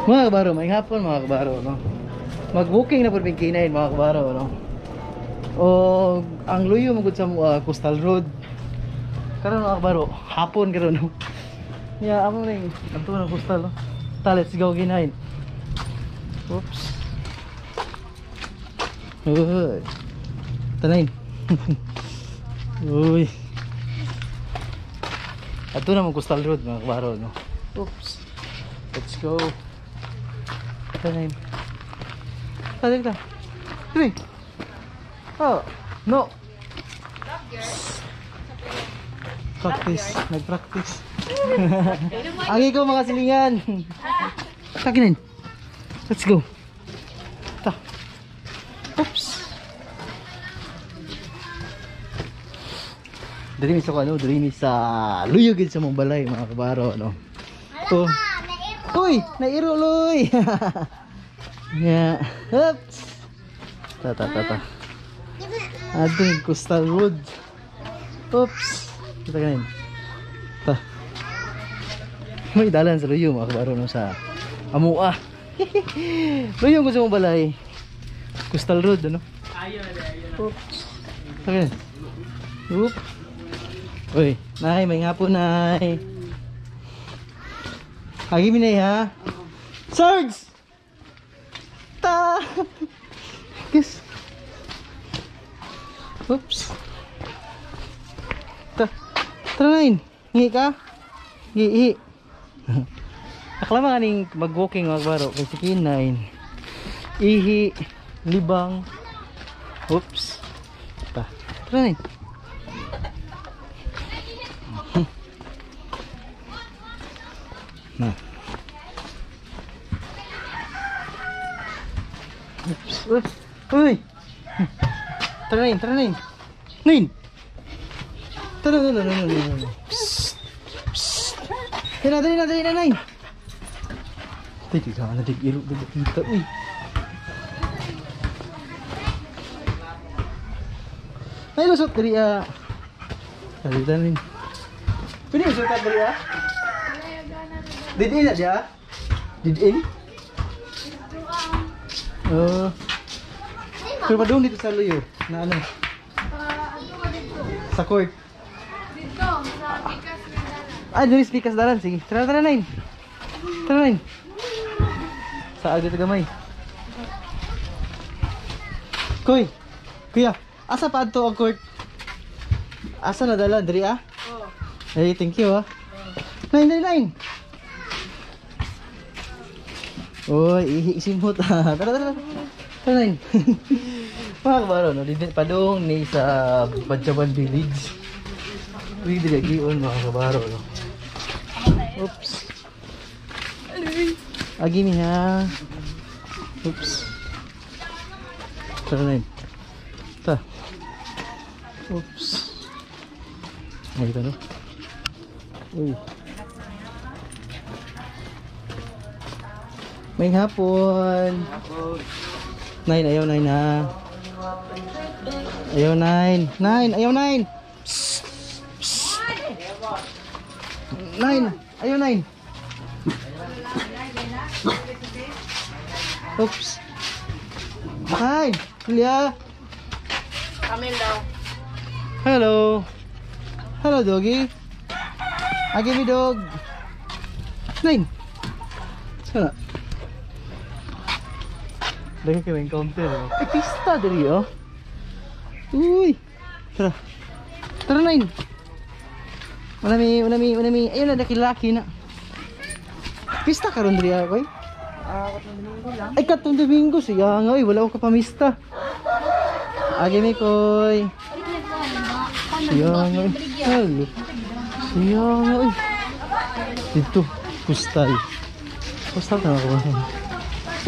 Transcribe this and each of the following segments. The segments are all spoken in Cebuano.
Mga kabaro, may hapon mga kabaro, no? Mag-walking na po may kinain mga kabaro, no? O ang luyo magud sa Coastal Road. Karon mga kabaro, hapon karon, no? Ya, amo ning adto ng Coastal, no? Ta, let's go kinain. Oops. Uy. Tanayin. Uy. Adto na mong Coastal Road mga kabaro, no? Oops. Let's go. Tanayin. Tanayin ta. Dili. Oh, no. Practice, nag-practice. Ang ikaw mga silingan. Takinin. Let's go. Ta. Oops. Diri mi sa ano, diri mi sa luyog sa mong balay mga kabaro, no. To. Uy, nairo loy. Yeah. Oops. Ta ta ta ta. Ato yung Coastal Road. Oops. Kita kanin. Ta. May dalan sa luyo mga kabaro, no, sa Amua. Luyo ko sa mong balay. Coastal Road, ano? Oops. Okay. Oop. Uy, nay, may nga po, nay. Agi mi nay ha. Sarge! Ta! Kiss. Oops. Ta. Tara nain. Ngi ka? Ngi, ihi. Akla mga ning mag-walking mga kabaro kay si Kinain. Ihi, libang. Oops. Ta. Tara nain. Na. Oops. Uy. Uy. Tara nain, tara nain. Nain. Tara, tara, tara, tara, tara. Psst. Psst. Dali na, dali na, dali na, nain. Tay, di ka na, di ilo, di kita, uy. Ay, lusot, dali, ah. Dali, dali. Pwede lusot, dali, ah. Did in na siya? Did in? Oh. Pero pa doon dito sa luyo na ano? Sa court. Dito, sa Pikas Dalan. Ah, dito sa Pikas Dalan. Sige, tara tara nain. Tara nain. Sa dito gamay. Kuy. Kuya, asa pa adto ang court? Asa na dalan diri ah? Oh. Hey, thank you ah. Nine, nine, nine. Oy, ihi isimhot. Tara, tara, tara. Tara, nine. Mga kabaro, no? Dito padung ni sa Badyaban Village. Uy, dili gion mga kabaro, no? Oops. Agi mi ha. Oops. Tara, nine. Ta. Oops. Nakita, no? Uy. May hapon. Nine, ayaw nine ha. Ayaw nine. Nine, ayaw nine. Psst, psst. Nine, ayaw nine. Oops. Hi, Julia. Kamil daw. Hello. Hello, doggy. I give you dog. Nine. Sana. Lagi kayo encounter. Oh. Ay, pista diri oh. Uy. Tara. Tara nine. Unami, unami, unami. Ayun na laki-laki na. Pista karon diri ako eh. Katong Domingo lang. Ay, katong Domingo siya nga oy, wala ko kapamista. Agi mi koy. Siya nga oy. Hello. Siya nga oy. Dito, Coastal. Coastal na ako.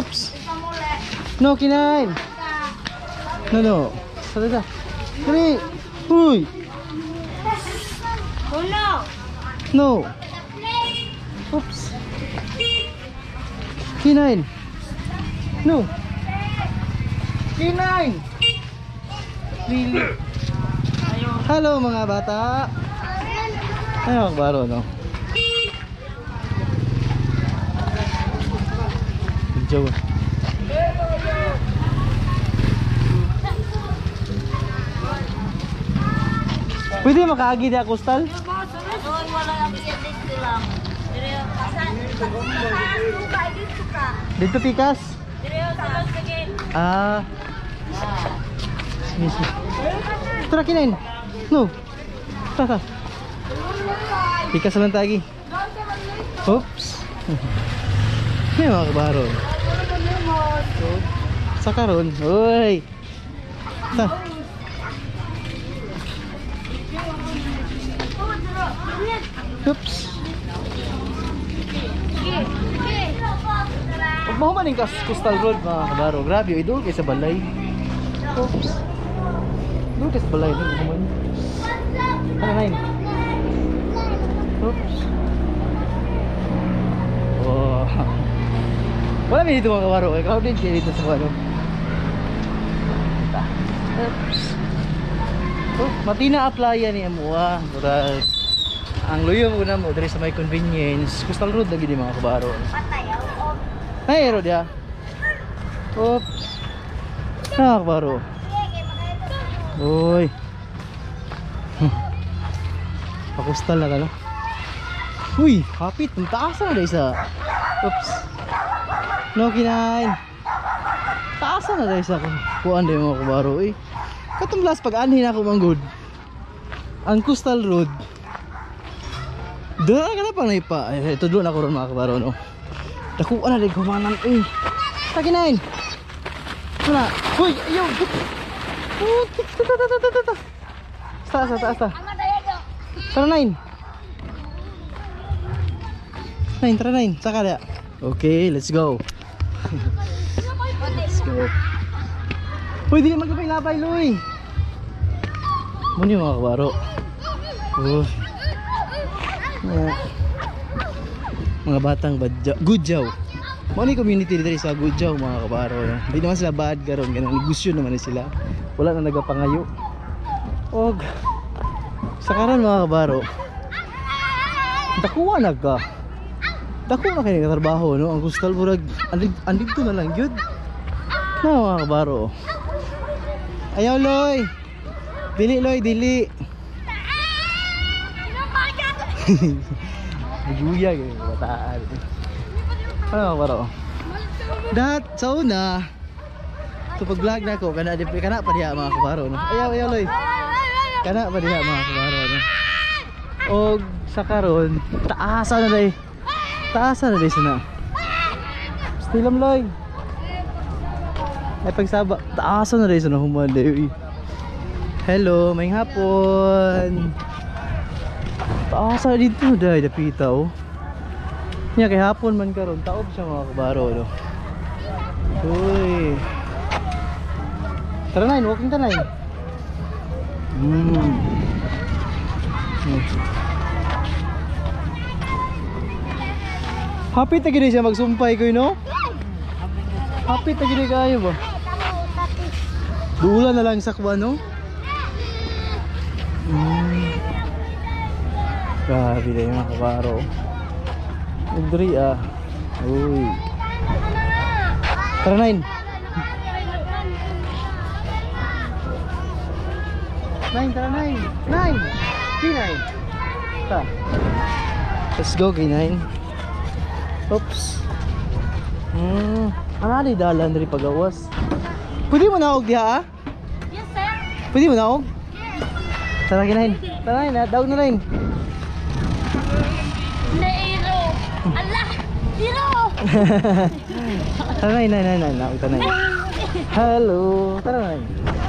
Oops. No, kinain. No, no. Salida. Dali. Uy. Uno. No. Oops. Kinain. No. Kinain. Really? Hello mga bata. Ay, mga baro, no? Badyaw. Pwede makaagi na coastal? Dito pikas? Ah. Sige, sige. Tara kinain. No. Tara. Pikas lang tagi. Oops. May mga kabaro. Sa karon. Uy. Ta. Oops. Pag mahumaning ka coastal road mga kabaro, grabe, idol kay sa balay. Oops. Idol kay sa balay, human. Ano na yun? Oops. Oh. Wala may dito mga kabaro, eh. Crowded kayo dito sa ano. Oops. Oh, matina applyan ni amuha. Murag ang luyo mo na mo diri sa may convenience, coastal road lagi di mga kabaro. Ay, ero dia. Oops. Ah, kabaro. Uy. Pakustal na ka, no? Uy, hapit. Ang taas na dahil sa... Oops. No, kinain. Taas na dahil sa kuan dahil mga kabaro. Uy. Katong last pag-anhin ako manggod. Ang coastal road. Doon ka na pang naipa. Ay, ito doon ako ron mga kabaro, no? Dakuan na din kumanan. Uy. Takinain. Wala. Uy, ayaw. Taas, taas, taas, taas. Tara, nine. Nine, tara, nine. Saka na. Okay, let's go. Let's go. Uy, di maglapay-lapay, Luy. Muna yung mga kabaro. Uy. Yeah. Mga batang badyaw. Gudjaw. Mao ni community diri sa Gudjaw mga kabaro. No? Hindi naman sila bad karon, ganang negosyo naman ni sila. Wala na nagapangayo. Og sa karon mga kabaro, dakuha na ka. Dakuha na kay nagatrabaho, no? Ang coastal murag andito na lang gyud. No mga kabaro. Ayaw Loy. Dili Loy, dili. Naguya gyud kabataan. Ano baro? Dat sa una to pag vlog na ko kana di kana pa diha mga kabaro, no. Ayaw ayaw Loy. Kana pa diha mga kabaro, no. Og sa karon taasa na day. Taasa na day sana. Stilam Loy. Ay pagsaba, taasa na day sana human day. Hello, may hapon. Taasa dito day dapita oh. Nya kay hapon man karon taob siya mga kabaro, no. Uy. Tara nine, walking ta nine. Happy ta gid siya magsumpay ko, no? Happy ta gid kayo ba? Duula na lang sa kuan, no? Grabe na yung mga kabaro. Nagdiri ah. Uy. Tara nine. Nine, tara nine. Nine. K9. Ta. Let's go K9. Oops. Ano di dalan diri pagawas? Pwede mo naog diha ah? Yes sir. Pwede mo naog? Yes. Tara K9. Tara nine, daog na nine. Nairo. Allah. Iro. Tara nine, nine, nine, nine. Naog ta nine. Hello. Tara nine.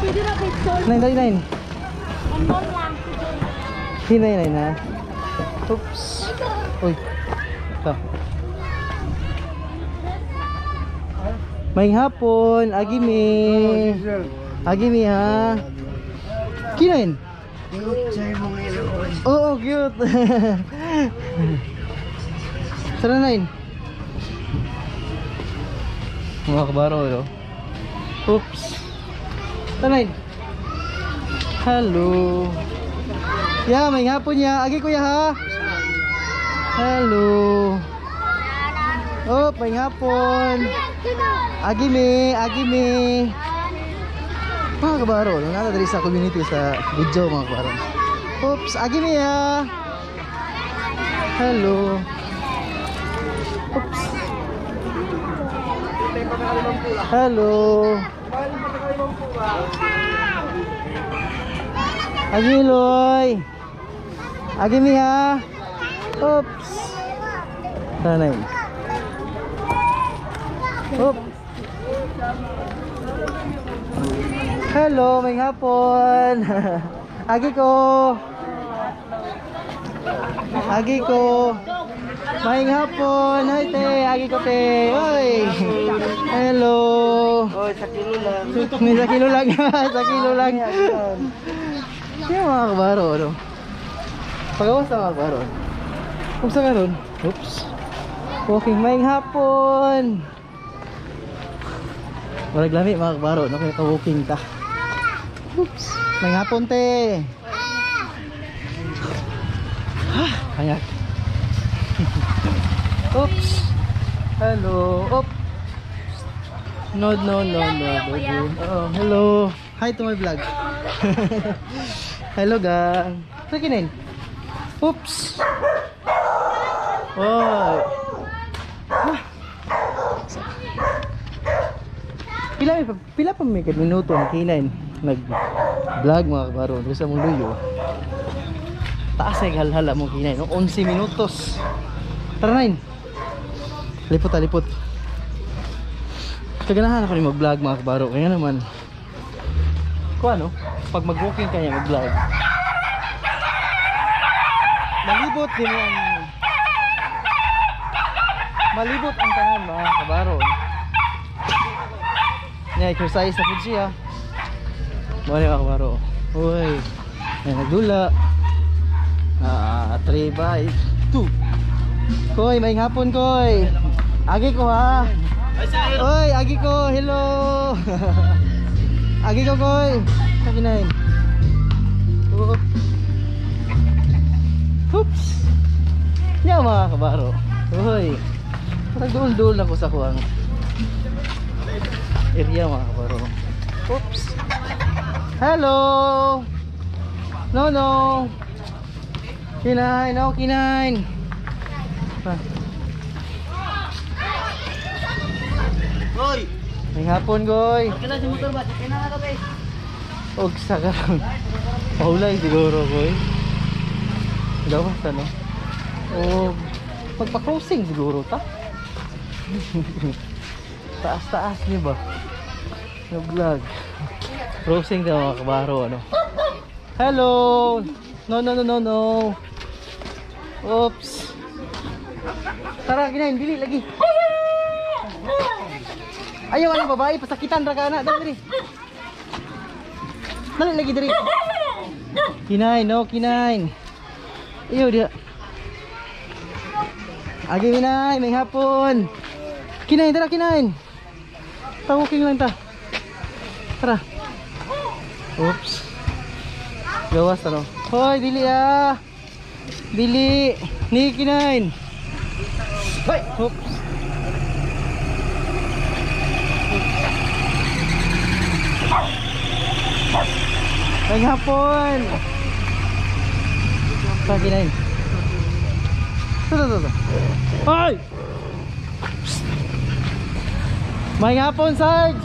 Pwede na picture. Nine, nine, nine. Ambon lang. Hinay, nine, ha. Oops. Uy. Ito. May hapon. Agimi. Agimi ha. Kinain? Oo, cute. Tara nine. Mga kabaro, no? Oops. Tara nine. Hello. Ya, may hapon ya. Agi kuya ha. Hello. Oh, may hapon. Agi mi, agi mi. Mga kabaro, no, nata diri sa community sa Gudjo, mga kabaro. Oops, agi mi ah. Hello. Oops. Hello. Agi Loy. Agi mi ha. Oops. Tanay. Oops. Hello, may hapon. Agi ko. Agi ko. May hapon. Hi te, agi ko te. Oy. Hello. Oh, sa kilo lang. May sa kilo lang. Sa kilo lang. Yung mga kabaro, ano? Pagawas na mga kabaro. Kung sa karon, oops. Walking, may hapon. Walang lami mga kabaro, no? Kaya ka-walking ta. Oops. May hapon te. Ah, hayag. Oops. Hello. Oops. No, no, no, no. Oh, hello. Hi to my vlog. Hello, gang. Sakinin. Oops. Oy. Ah. Pila pa may minuto ang kinain nag-vlog mga kabaro diri sa mong luyo. Taas ay halhala mong kinain, no? 11 minutos. Tara nain. Lipot ta, lipot. Kaganahan ako ni mag-vlog mga kabaro. Kaya naman ko ano, pag mag-walking kanya mag-vlog, malibot din mo ang malibot ang tanan mga kabaro. Nya exercise na pud siya. Mo ni mga kabaro. Uy, ay nagdula. 3 by 2. Koy, may hapon koy. Agi ko ha. Oy, agi ko. Hello. Agi ko koy. Sakinain. Oops. Nya mga kabaro. Uy. Parang duol-duol ako sa kuwang area mga kabaro. Oops. Hello. No, no. Kinain, no, kinain. Hoy! May hapon, goy. Kailan si motor ba? Kailan na to, Og sa karon. Paulay siguro, goy. Gawas ano? O magpa-closing siguro ta. Taas-taas ni ba? No vlog. Closing daw mga kabaro ano. Hello. No, no, no, no, no. Oops. Tara kinain, dili lagi. Ayaw ano babae, pasakitan ra ka na. Dali diri. Dali lagi diri. Kinain, no, kinain. Iyo dia. Agi minay, may hapon. Kinain, tara kinain. Tawaking lang ta. Tara. Oops. Gawas ano. Hoy, dili ah. Dili. Ni kinain. Hoy, oops. May hapon. Tara kinain. Ito, ito, ito. Hoy! Psst. May hapon, Sarge!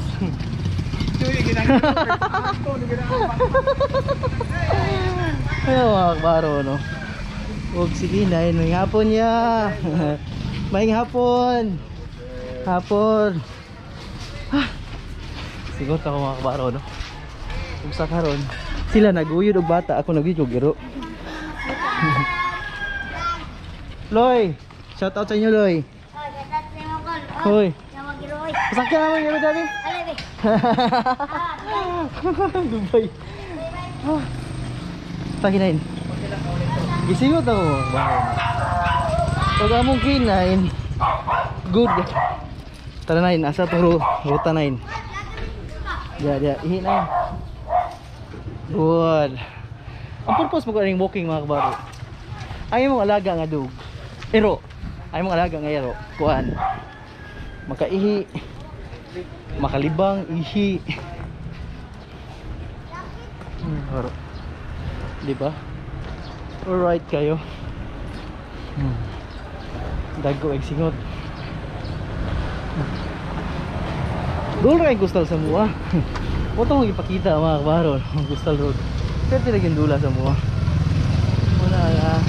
Ayaw mga kabaro, no? Huwag sige, nain. May hapon niya. May hapon. Hapon. Ah. Sigot ako mga kabaro, no? Ug sa karon, sila naguyod og bata, ako naguyod og iro. Loy, shout out sa inyo, Loy. Hoy. Pasakyan naman iro dati. Dubai. Ah. Pakinain. Gisingot ako. Wow. Pag among kinain, good. Tara nain, asa tong ruta nain. Dia dia, ihi nain. Good. Ang purpose mo kaning walking mga kabaro. Ay mong alaga nga dog. Ero. Ay mong alaga nga ero. Kuan. Makaihi, makalibang, ihi. Di ba? Alright kayo. Dago ay singot. Doon ra gustal sa mua. Puto mo ipakita mga kabaro, ang Gustal Road. Pero tinaging dula sa mua. Wala na.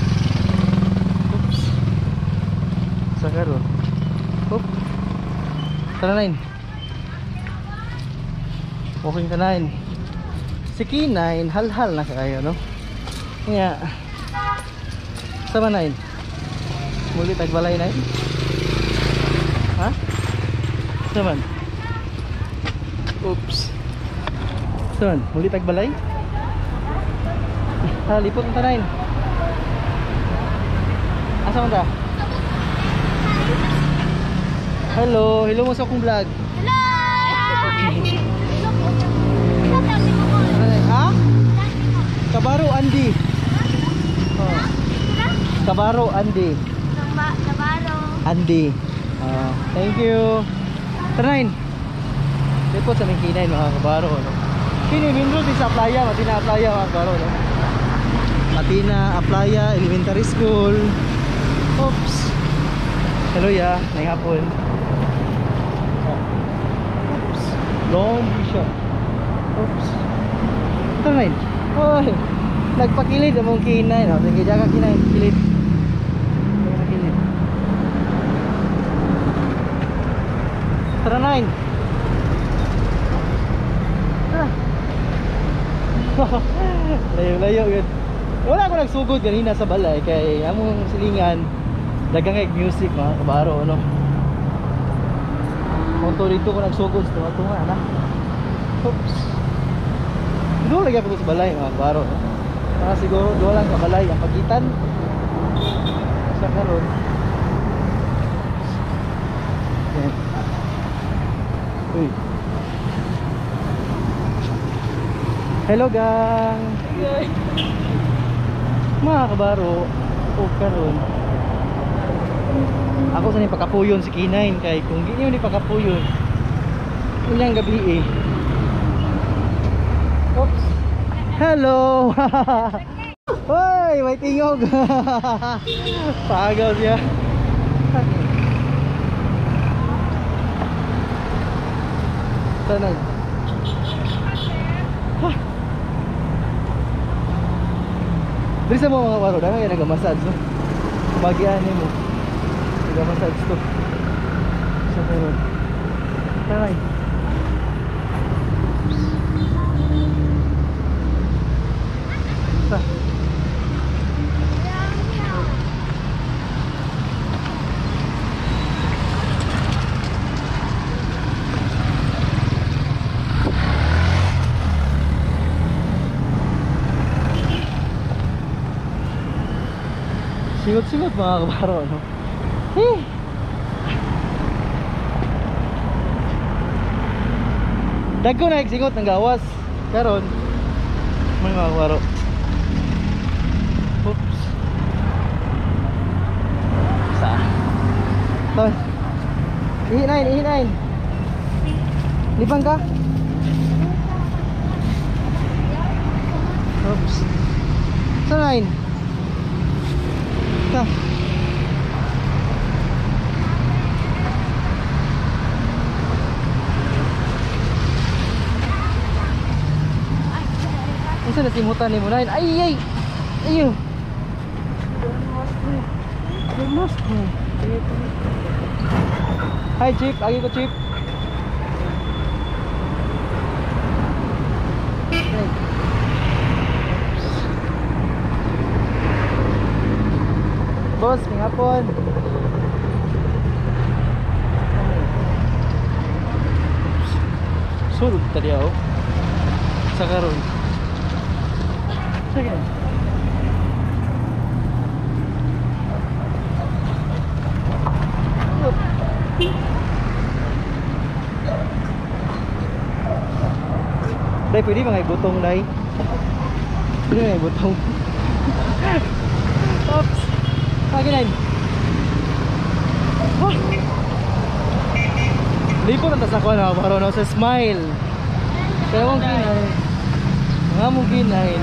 Oops. Sa karon. Oop. Tara nine. Walking ka nine. Si K9, halhal na kayo, no? Nga. Sama nine. Muli tagbalay nine. Ha? Saman. Oops. Saman, muli tagbalay? Ha, lipot na nine. Asa man ta? Hello, hello mo sa akong vlog. Hello! Ha? Kabaro Andy. Oh. Kabaro Andy. Kabaro Andy. Thank you. Tara nine. Lipot sa aming K9 mga kabaro, no? Kini main road sa Aplaya, Matina Aplaya mga kabaro, no? Matina Aplaya Elementary School. Oops. Hello ya, nay hapon. Oops. Long siya. Oops. Tara nine. Oy. Nagpakilid among K9, no? Sige, ka K9, kilid. Kilid. Tara nine. Tara. Layo-layo yun. Wala ko nagsugod kanina sa balay kay among silingan daghang kay music mga kabaro, no? Punto dito ko nagsugod sa tunga na. Oops. Doon lagi ako sa balay mga kabaro, no? Para siguro doon lang ka balay ang pagitan. Sa karon. Yan. Uy. Hello gang. Mga kabaro, o karon. Ako sa ni pakapuyon si K9 kay kung di niyo ni pakapuyon unyang gabi eh. Oops. Hello. Hoy, may tingog. Pagaw siya. Tanay. Ha. Diri sa mga kabaro, dahil kaya nag-massage, no? Bagian mo. Nag-massage to. Sa meron. Taray. Sa. Singot-singot mga kabaro, no? Eh! Dagko na nagsingot ng gawas. Karon may mga kabaro. Oops. Sa. Toy. Ihi nine. Lipang ka? Oops. Sa nine. Ta. Unsa na simutan nimo nine? Ay ay. Ayo. Mas. Hi Chip, agi ko Chip. Boss, may hapon. Sulod tadi ako. Sa karon. Sige. Day, pwede mga ibutong, day. Pwede mga ibutong. Oops. Lagi na. Oh. Lipo na ta sa kuan mga kabaro no, sa Smile. Kaya mong kinain. Mga mong kinain.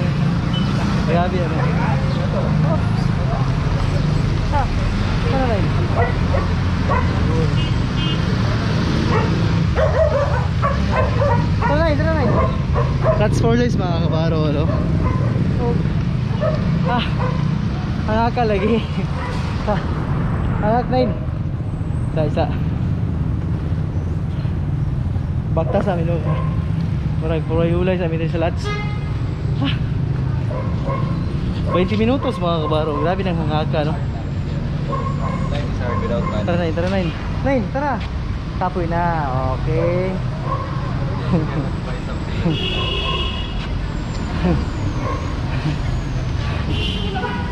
Grabe ano. Oops. Ah, tara na. Tara na, tara na. That's for days mga kabaro no. Oh. Ah. Hangaka lagi. Ah. Hangak nine. Isa isa. Bakta sa amin no. Murag puroy hulay sa amin diri sa Lats. Ah. 20 minutos mga kabaro. Grabe nang hangaka no. Tara nine, tara nine. Nine, tara. Kapoy na. Okay.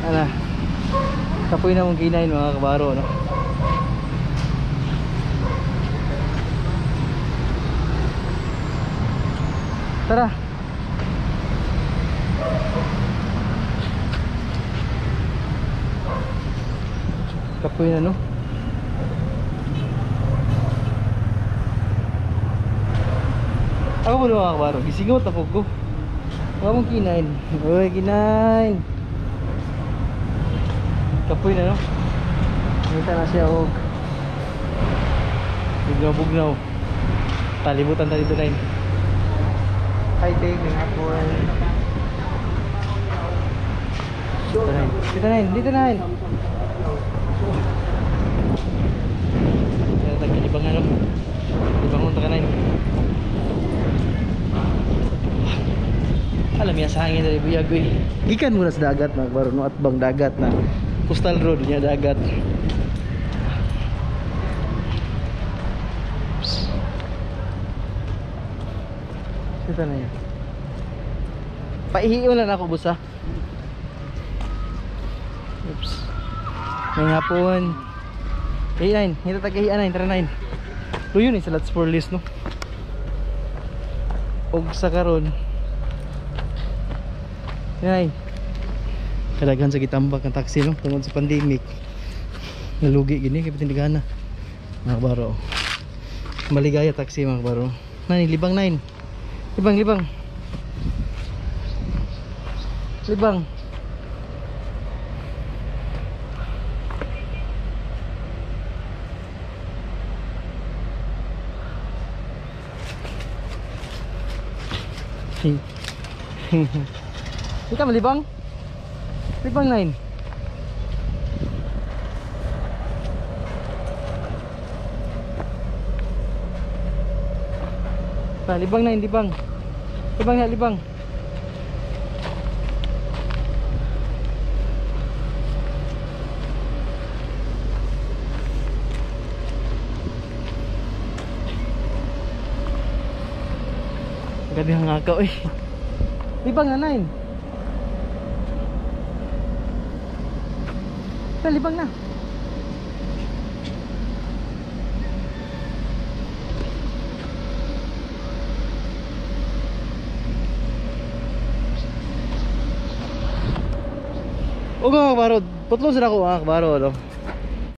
Ana. Kapoy na mong kinain mga kabaro no. Tara. Kapoy na no. Ako po mga kabaro, gisingaw tapog ko. Wala mong kinain. Uy, kinain. Kapoy na no. Kita na siya og bugnaw-bugnaw. Palibutan ta dito na. Hi, babe, may hapon. Dito na. Dito na, dito na. Kaya tagkalibangan no. Libangon ta ka na. Alam niya sa hangin dari buyag oy. Gikan muna sa dagat mga kabaro no, atbang dagat na coastal road niya dagat. Oops. Kita na yun. Paihiyo lang ako busa. Oops. May hapon. Hey nine, hita tag ihian nine, tara nine. Luyo ni sa Lots for List no. Og sa karon. Nay. Kadaghan sa gitambak ang taxi no tungod sa pandemic. Nalugi gini kay patindigana. Mga kabaro. Maligaya taxi mga kabaro. Nay, libang nine. Libang, libang. Libang. Di ka malibang? Libang nine. Pa, libang nine, libang. Libang na, libang. Gabi ang hangaka oy. Libang na nine. Ta, libang na. O mga kabaro, putlo sila ko mga kabaro no.